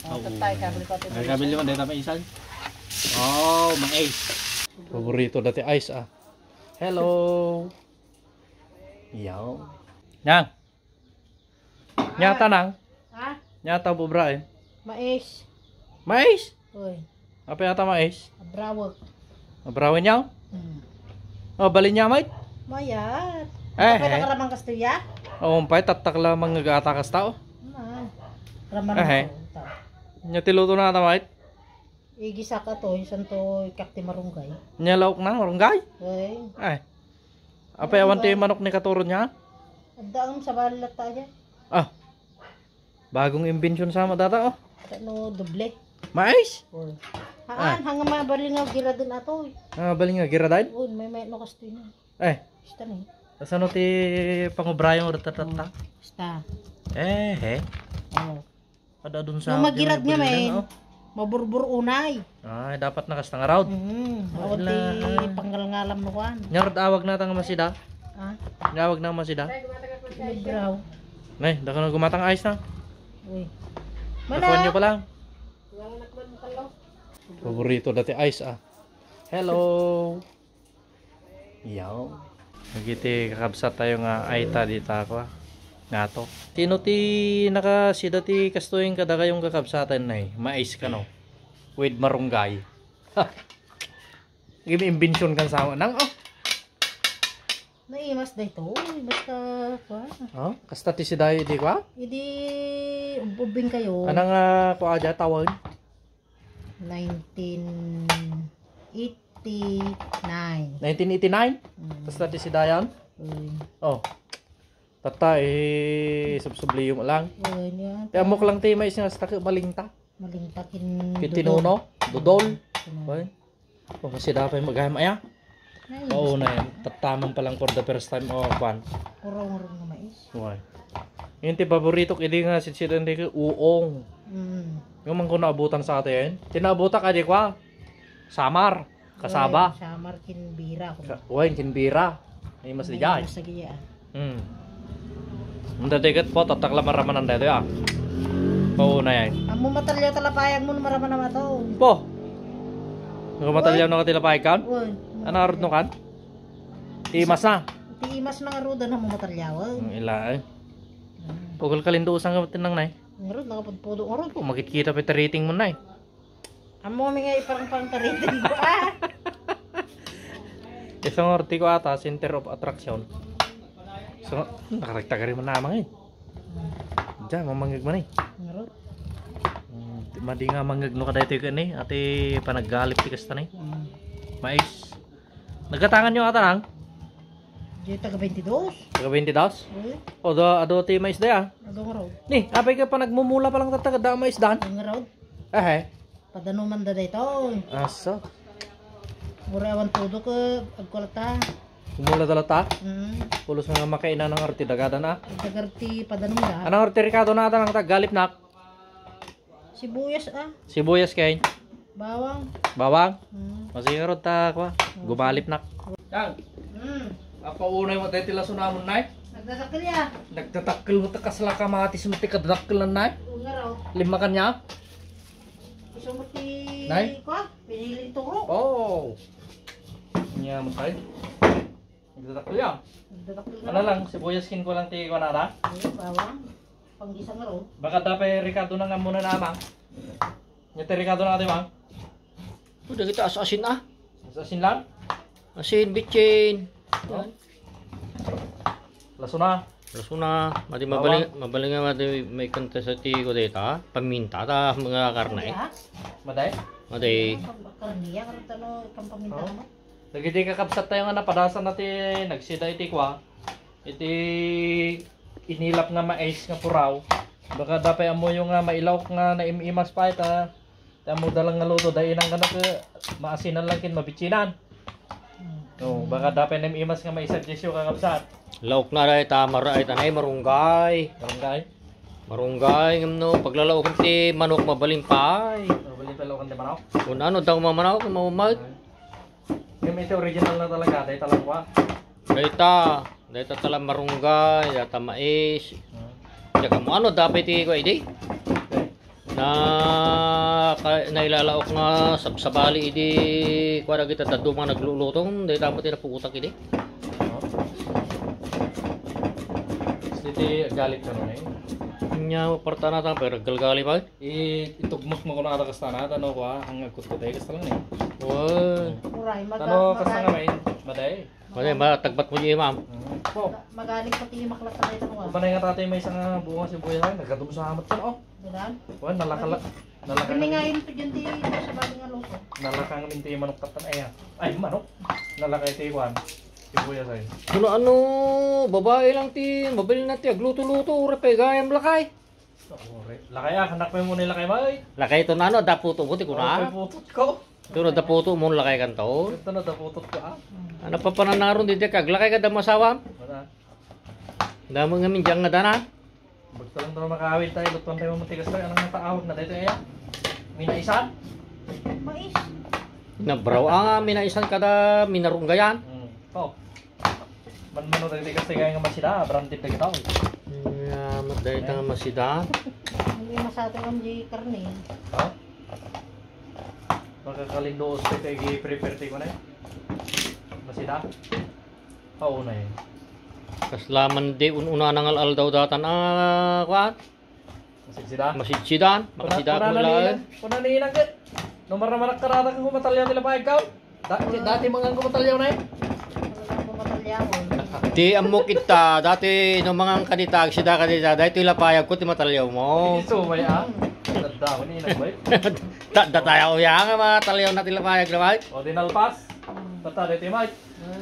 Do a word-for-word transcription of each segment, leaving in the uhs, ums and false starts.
Tatay, kabili ko ito. Ay, kabili mo, dito pa isan. Oh, mais. Paborito dati ice, ah. Hello. Yaw. Nang. Nyata, nang. Ha? Nyata, bubra, eh. Mais. Mais? Uy. Apa yata mais? Abrawek. Abrawek niya? Hmm. Oh, bali niya, mait? Mayat. Eh, Ito pa eh. Nakaraman kasto ya? Oo, pay, tatak lamang nga gata kasta, oh. Man. Raman Eh, eh. Ako, ito. Nya ti luto na ata, mait? Igisa ka to, isan to ikak ti marunggay. Nya laok na, marunggay? Uy. Ay. Apay awan ti manok ni katuron niya? Adda ang sabali latta dyan. Ah. Bagong imbensyon sa data, oh. Ano, doble. Mais? Oh. Ah. Haan, hanga mabali nga giraden ato, eh. Ah, bali nga giraden? Oh, may, may, no, kasto yun. Eh. Basta na, eh. Kasano ti pangubrayan nga rutatatta? Basta. Eh, eh. Oh. Kada dun sa Yung magirad nga, men. Oh. Maburbur unay. Ay, dapat na kasta nga raod. Mm, Ay, awan ti la. Panggalngalam no kuan. Nyarad awag na tang masida. Ah? Nyawag na masida. Libraw. Nay, daka na gumatang ice na. Uy. Nakuha niyo pala. Paborito dati ice, ah. Hello. Yaw. Dagiti kakabsat tayo nga ayta dita, kua, ngato. Sino ti nakasida ti kastoy kadakayong kakabsatan, nay? Mais kano? With marunggay. Gimi imbensyon kan sa nang, oh. Naimas daytoy, basta, kua. Oh, kasta ti sidayo, di kua? Idi ubbing kayo. Anang, ah, kua, dya, tawag? Nineteen eighty-nine. Nineteen eighty-nine? Mm. Basta ti sidayan? Mm. Oh. Tatta, eh, subsubliyo lang. Oh, niya. Ti ammok lang ti mais nga hasta malinta. Malinta kin Kin dudol. Tinuno? Dudol? Mm. Ay. Oh, masida pay magayam aya. Ay, oo, na yan. Tattaman pa lang for the first time, oh, kwan. Puro urong nga mais. Why? Yun ti paborito ko, idi nga sitsidan di ko, uong. Mm. Yung man ko naabutan sa atin. Tinaabutan ka di kwa? Samar. Kasaba. Ay, samar kin bira ko. Ka-, wine kin bira. Ay, mas di jay. Mas lagi, ah. Hmm. Ang datigat po, tatakla maramanan dito, ah. Oo na yan. Ang mumatalyaw talapayag mo, maramanan to. Po. Ang matalyaw na katilapayag kan? Uy. Ano arod no kan? Ti imas na. Ti imas na nga ruda na mumatalyaw, eh. Ang ila, eh. Hmm. Pugal kalindusan nga tinang na, eh. Ngarud, nakapudpudo, ngarud. Oh, makikita pa yung rating mo na, eh. Amo mi nga iparang-parang ka rating ko, ah. Isang orti ko ata, center of attraction. So, nakarekta ka rin man namang, eh. Diyan, mamangag man, eh. Ngarud. Hmm, di, madi nga mangag no kada ito yung, eh. Ati panaggalip ti kasta, eh. Hmm. Mais. Nagkatangan nyo ata nang? Di taga twenty-dos. Taga twenty-dos? Uy. O, da, ado ti mais da, ah. Ado nga raw. Ni, apay ka pa nagmumula pa lang tatta, da mais dan? Ado nga raw. Eh, eh. Padanuman da daytoy. Asa? Mura awan tudo ka, agkulata. Mumula da latta? Mm. Pulos nga makaina ng arti dagada na. Dagarti padanum da. Anong arti rikado na ata ng taggalip nak? Sibuyas, ah. Sibuyas kay? Bawang. Bawang? Hmm. Masiguro ta, kwa. Hmm. Gumalip na. Dang, hmm. Apa unay mo tayo tila sunamon, nay? Nagdadakkel ya. Nagdadakkel mo ta kasla kamatis mo ti kadadakkel na, nay? Oo nga raw. Lima ka niya? Gusto mo ti, nay? Kwa? Piniling turo? Oo. Niya mo tayo. Nagdadakkel ya. Nagdadakkel na. Ano lang, sibuyas kin ko lang ti kwa na, da? Ayun, bawang. Panggisang nga ron. Baka dapay Ricardo na nga muna na, amang. Nya ti Ricardo na ate, mang. O, dagiti as-asin, ah. As-asin lang? Asin, bitsin. Oh. Yan. Laso na. Laso na. Madi, bawang. Mabali, mabali nga madi may kanta sa ti ko data. Paminta ta mga karne. Madi, ah? Madi? Madi. Karne, yan, karne, ano, paminta, oh. Ano? Dagiti kakabsat tayo nga napadasan na ti nagsida iti kwa, iti inilap nga mais nga puraw. Baka dapay ammoyo nga mailawk nga naim-imas pa ita. Ti ammo dalang nga luto, dainan nga nag-, maasinan lang kin mabitsinan. No, baka dapay naim-imas nga maisaggesyo, kakabsat. Lawk na dayta, mara-, ay, tanay, marunggay. Marunggay? Marunggay, ngem no, paglalawken ti manok, mabalin pay. Mabalin pay lawken ti manok? Kun ano daw mamanok, mamamag. Ay. Yung ito original na talaga, dahil talangwa. Dayta, dayta tala marunggay, dayta mais. Hmm. Diak ammo ano, dapay ti kua idi? Okay. Na Kay nailalaok nga sabsabali idi kua dagiti dadduma nga nagluluto, dayta met ti napuotak idi. Ditoy aggalip kano, eh. Nya, partana ta, pero aggalgalip, ay. I-, itugmok mo kuno ata kasta na, tano kua, ang agkutkutay, kasta lang, eh. Wow. Uray, maga-, Tano kasta nga, main, maday. Wala, matagbat mo di, ma'am. Mm. Po. Magaling pati yung maklat na ito, ah. Panay nga tatay may isang, ah, bunga sibuyas, ay, nagkadumsamat ka, oh. Dilan? Wan, nalakala-, nalakala- Biningayin ko dyan di sa bagay nga luto. Nalakang minti yung manok katan, ay, ah. Ay, manok. Nalakay ti kwan. Sibuyas, ay. Kuno ano, babae lang ti, mabilin na ti, agluto-luto, ura pa, gayam lakay. Ore. Lakay, ah, anak mo muna lakay, bay. Lakay ito na, ano, daputo mo, ti ko na. Ore, putot ko. Ito na daputo mo, lakay kanto. Ito na daputot ko, ah. Ano pa pananaron, di ka, lakay ka da masawam? Wala. Damo nga minjang nga dana. Basta lang daw makawit tayo, lutuan tayo matigas tayo. Anong nataawag na dito, eh? Minaisan? Mais. Nabraw, ah, minaisan kada minarunggayan. Hmm. Oh. Manmano dagiti kastigay nga masida, branded dagiti tao. Nga, mat dayta nga masida. Hindi masato ang di karne. Ha? Makakalindoos ti kay gi-prepare ti kunay. Masida. Paunay. Kasla man di un-una nangal-aldaw datan, ah, kuan? Masidsida? Masidsida? Kuna-, Makasida kuna ko na lang. Ni, kuna ni Inang ket. No maramanak karata kung kumatalyaw ti lapayag ka? Da-, dati mangan kumatalyaw na eh. Wala ko matalyaw. Ti ammo kita, dati no mangan kanita, agsida kanita, dahil ti lapayag ko, ti matalyaw mo. Iso, may ah. Tanda ko ni Inang, bay. Da-, datayaw ya nga matalyaw na ti lapayag na, bay. O, dinalpas. Tata, dati, Mike.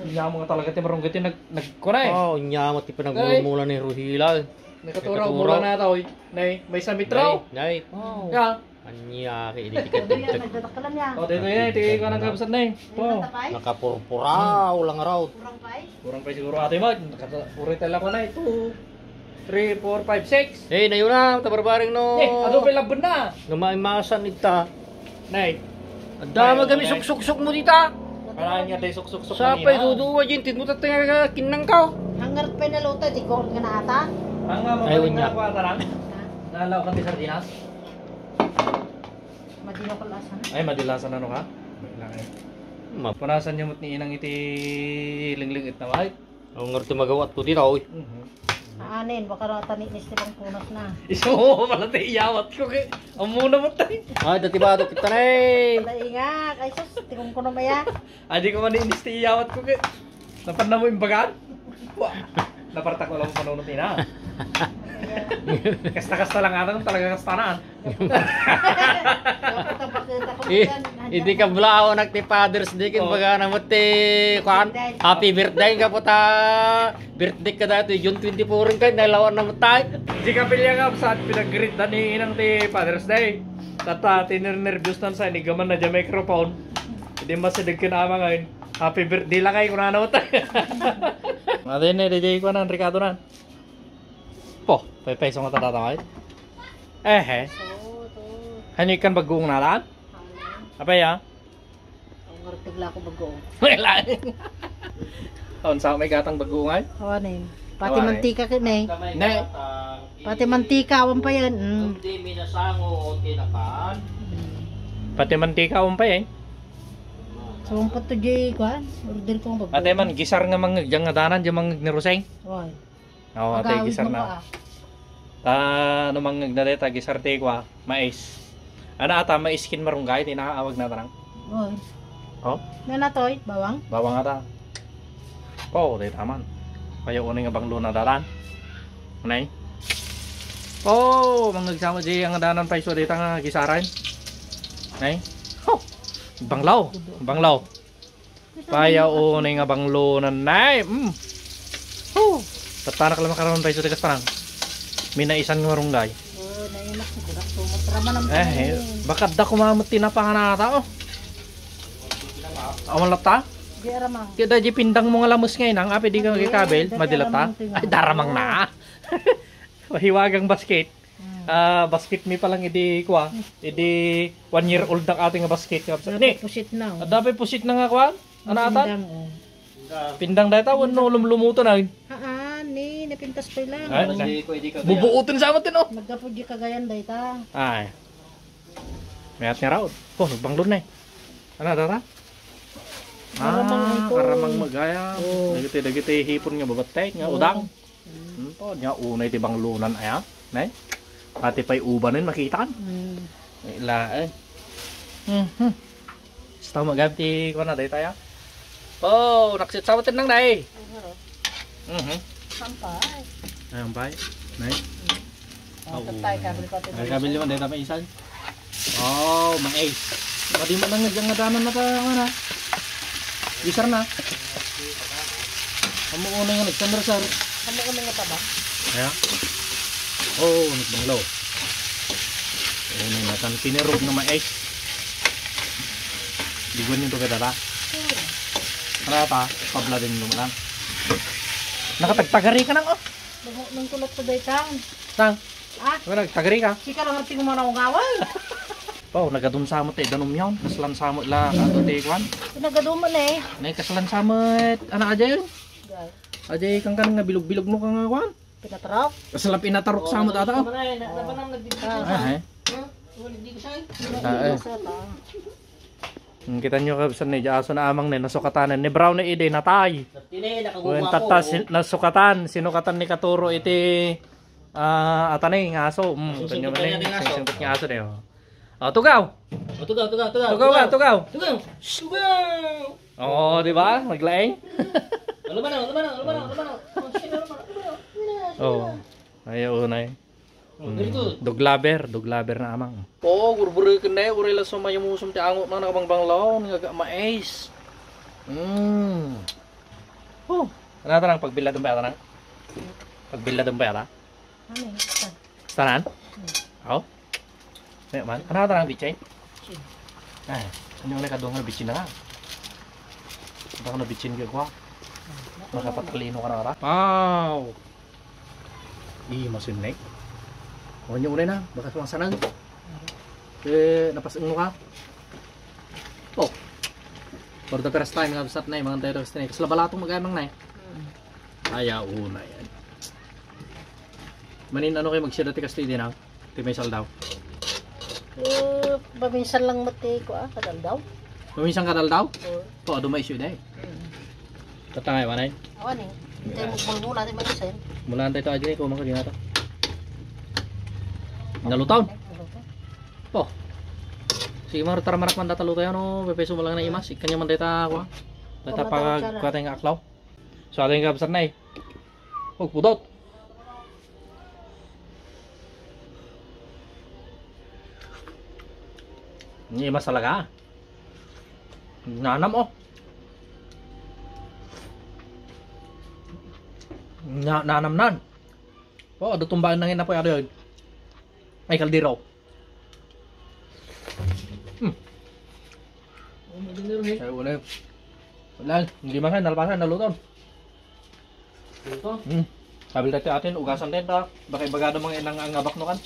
Inya mo nga talaga ti marunggay ti nag-, nagkuna eh. Oh, inya mo ti pinagmulmula ni Ruhila. Nakaturaw, nakaturaw. Mula na ata, oy. Nay, may sa metro. Nay, nay. Oh. Ya. Anya, kay ini ti kadagdag. Nagdadakkelan ya. Oh, dito yan, iti ko nang kabsat na eh. Oh. Nakapurpura, ulang raw. Kurang pa eh. Kurang pa siguro ate Mike. Nakata-, puro tala ko na ito. Three, four, five, six. Eh, nayo na, tabarbareng no. Eh, adu pa labon na. No maimasan ita. Nay. Adda. Nay, magami nay. Suksuksok mo dita. Kailangan nga day suksuksok. Sapay, duduwa, jin, titmo tattay nga kinnang ka. Hangar pa na luto, di ko nga naata. Ang nga, ay, mabalik unya. Na ako ata lang. Ha? Nalaw ka ti sardinas? Madinokol asan? Ay, madilasan ano ka? Wait lang eh. Ma- Punasan niyo mo't ni inang iti lingling it na, ay. Ang ngarti magawat ko dita, oy. Mhm. Aanin, baka raw taninis ti pangpunas na. Isu mo pala ti iyawat ko kay. Amo na mo tayo. Ay, dati ba, dati tanay. Wala ingak. Ay, sus, ti kung kuno maya. Adi ko man inis ti iyawat ko kay. Napan na mo imbagan? Wa. Napartak ko lang panunot ina. Kasta-kasta lang ata, talaga kasta na. Eh, hindi ka bulaw, anak ti Father's Day, kin baga na mo ti, kuan, happy birthday ka po ta, birthday ka dati, June twenty-four kay, nailawan na mo tayo. Di ka pilya nga, sa pinag-greet na ni inang ti Father's Day. Tata, tinirnervyos na sa inigaman na dyan microphone. Hindi masideg ka na ama ngayon. Happy birthday lakay, kunana mo tayo. Ate, ne, D J, kuan, ang Ricardo na. Po, paypayso nga tatatawid. Eh, eh. So, to. Hanikan baguong nalan? Ano? Apa ya? Ang ngarteg la ako baguong. Wala. Taon sa may gatang baguong ay? Awanin. Pati awanin. Mantika kin eh. Ne. Pati mantika, awan pa yan. Mm. Hindi minasango o tinapan. Mm. Pati mantika, awan pa yan. So, ang pato di, kuan? Order ko ang baguong. Ate man, gisar nga mangag, dyan nga danan, dyan mangag ni Roseng. Awan. Oo, ate, agawid gisar mo na. Pa, ah. Ta, no mangngeg na deta, gisar ti kua, mais. Ana ata, mais kin marunggay, ti naawag na tarang. Oy. Oh? Nana toy, bawang? Bawang ata. Oh, deta man. Kaya unay nga banglo na dalan. Anay? Oh, mangngeg sama di ang danan pa iso deta nga gisaran. Nay? Oh, banglaw. Banglaw. Paya unay nga banglo nanay. Mm. Huh. Tattanak lang makaramon pa iso ti kasparang. Minaisan nga marunggay. Oh, nainak ko, budak, sumatra man ang eh, eh, panayin. Baka da kumamat ti napanganata, oh. Awan latta? Di aramang. Kaya da di pindang mo nga lamus ngay nang, api di ka magkikabil, madilatta. Ay, daramang na. Mahiwagang basket. Hmm. Ah, basket mi pa lang idi, kua, idi one year old na ating basket. Ni, pusit na, oh. Adda pay pusit na nga, kua? Ano atan? Pindang, oh. Pindang dayta, wenno lumlumuto na. Haan, ni, napintas pa lang. Ay, oh. Bubuuton sa amat, no? Naggapu di kagayan dayta. Ay. Mayat nga raod. Oh, nagbanglo na eh. Ano, tata? Karamang Ah, ito. Karamang magaya. Oo. Dagiti, dagiti hipon nga babattek, nga Oo. udang. Hmm, to, nya unay ti banglonan aya, ne? Pati pay ubanen makitaan. Hmm. Ila, eh. Mhm. Basta magam ti kuan na, dayta, ya. Oh, naksitsaw ti nang, day. Mhm. Sampay. Ay, sampay. Ne? Oh, Oo. Tatay, kabil ko, Ay, kabil naman, dayta pa isan. Oh, mais. Madi man lang nga dyan nga danan na ta, ano na. Wisar na. Amo unay nga nagsanrasar. Amo unay nga tabang. Kaya? Oh, nagbanglo. Unay na tan kinirog nga mais. Diguan yung tubig, tata. Ano ta? Pablading mo lang. Nakatagtagari ka nang, oh. Nung, nung tulad sa daytang. Nang? Ah? Ano, nagtagari ka? Sika lang ang tingumanaw ngaway. Oh, nagadun sa mo ti danum yon. Kaslan sa mo la, ato ti kuan. Nagadun man eh. Nay, kaslan sa mo, ano, aja yun? Gal. Aja, kang kan nga bilog-bilog mo kang kuan? Pinatarok? Kaslan pinatarok sa mo, tata, oh. Napanam nagdidikit Ah, eh. Wala di ko siya. Ah, eh. Sa ta. Hmm, kita nyo, kabsan, ni aso na amang ni nasukatan ni Brown ni Ide, natay. Tine, nakaguwa Wen, ako. Tatta, sin-, nasukatan, sinukatan ni Katuro iti, ah, atani nga aso. Hmm, Susungkot kita nyo man kanya ni, ni aso. Susungkot nga aso ni, oh. Oh, tugaw! Oh, tugaw, tugaw, tugaw, Tugaw ka, tugaw. Tugaw! Tugaw! Oh, di ba? Naglaing. Lumanaw, lumanaw, lumanaw, lumanaw. Oh, sino lumanaw? Lumanaw, lumanaw, Oh. lumanaw. Ayaw, unay. Oh, very good. Dog lover, dog lover na amang. Oo, gurgureken na, uray la sumayamusum ti angot na nakabangbanglaw, nga ga-, mais. Mm. Oh, ano ata nang pagbiladon ba yata nang? Pagbiladon ba yata? Ano yun? Saan? Sanan? Aw? Ano man? Ano ata nang bitsin? Ay, ano yung nagkadungan ng bitsin na nga? Ito ko na bitsin ko, ah. Makapatalino ka na, ara? Wow! Ih, masinnek. O, niya unay na. Baka sumasanang. Eh, napasang mo ka? Oh. For the first time, nga sat na yung mga tayo, tapos na, kasla balatong mag-amang na eh. Ay, ah, una yan. Manin, ano kayo magsira ti kastoy din, ah? Ti may saldaw. Eh, paminsan lang mati ko, ah, kadaldaw. Paminsan kadaldaw? Oo. To, adu may issue, day. Mm. Tatangay, manay? Awan eh. Tayo Ah. magbulbula, tayo manisan. Mula tayo to, aja, ikaw, mga ganyan to. Nalutaw? Nalutaw. Po. Sige, mga rutar, marak man data lutaw, ano, pepeso mo lang na imas. Ikan nyo man data, ako, ah. Data Pamatarot siya na. Pagkuha tayo nga aklaw. So, ato yung kabsat na eh. Oh, pudot. Ini mas talaga. Nanam, oh. Na, nanam nan. Oh, adu tumbaan nangin na po, adu yun. Ay, kaldero. Hmm. Oh, maganda rin eh. Ay, wala yun. Wala, hindi man, nalpasan, naluton. Ito? Hmm. Sabi dati atin, ugasan din ta. Baka ibagado mga inang ang abak no kan.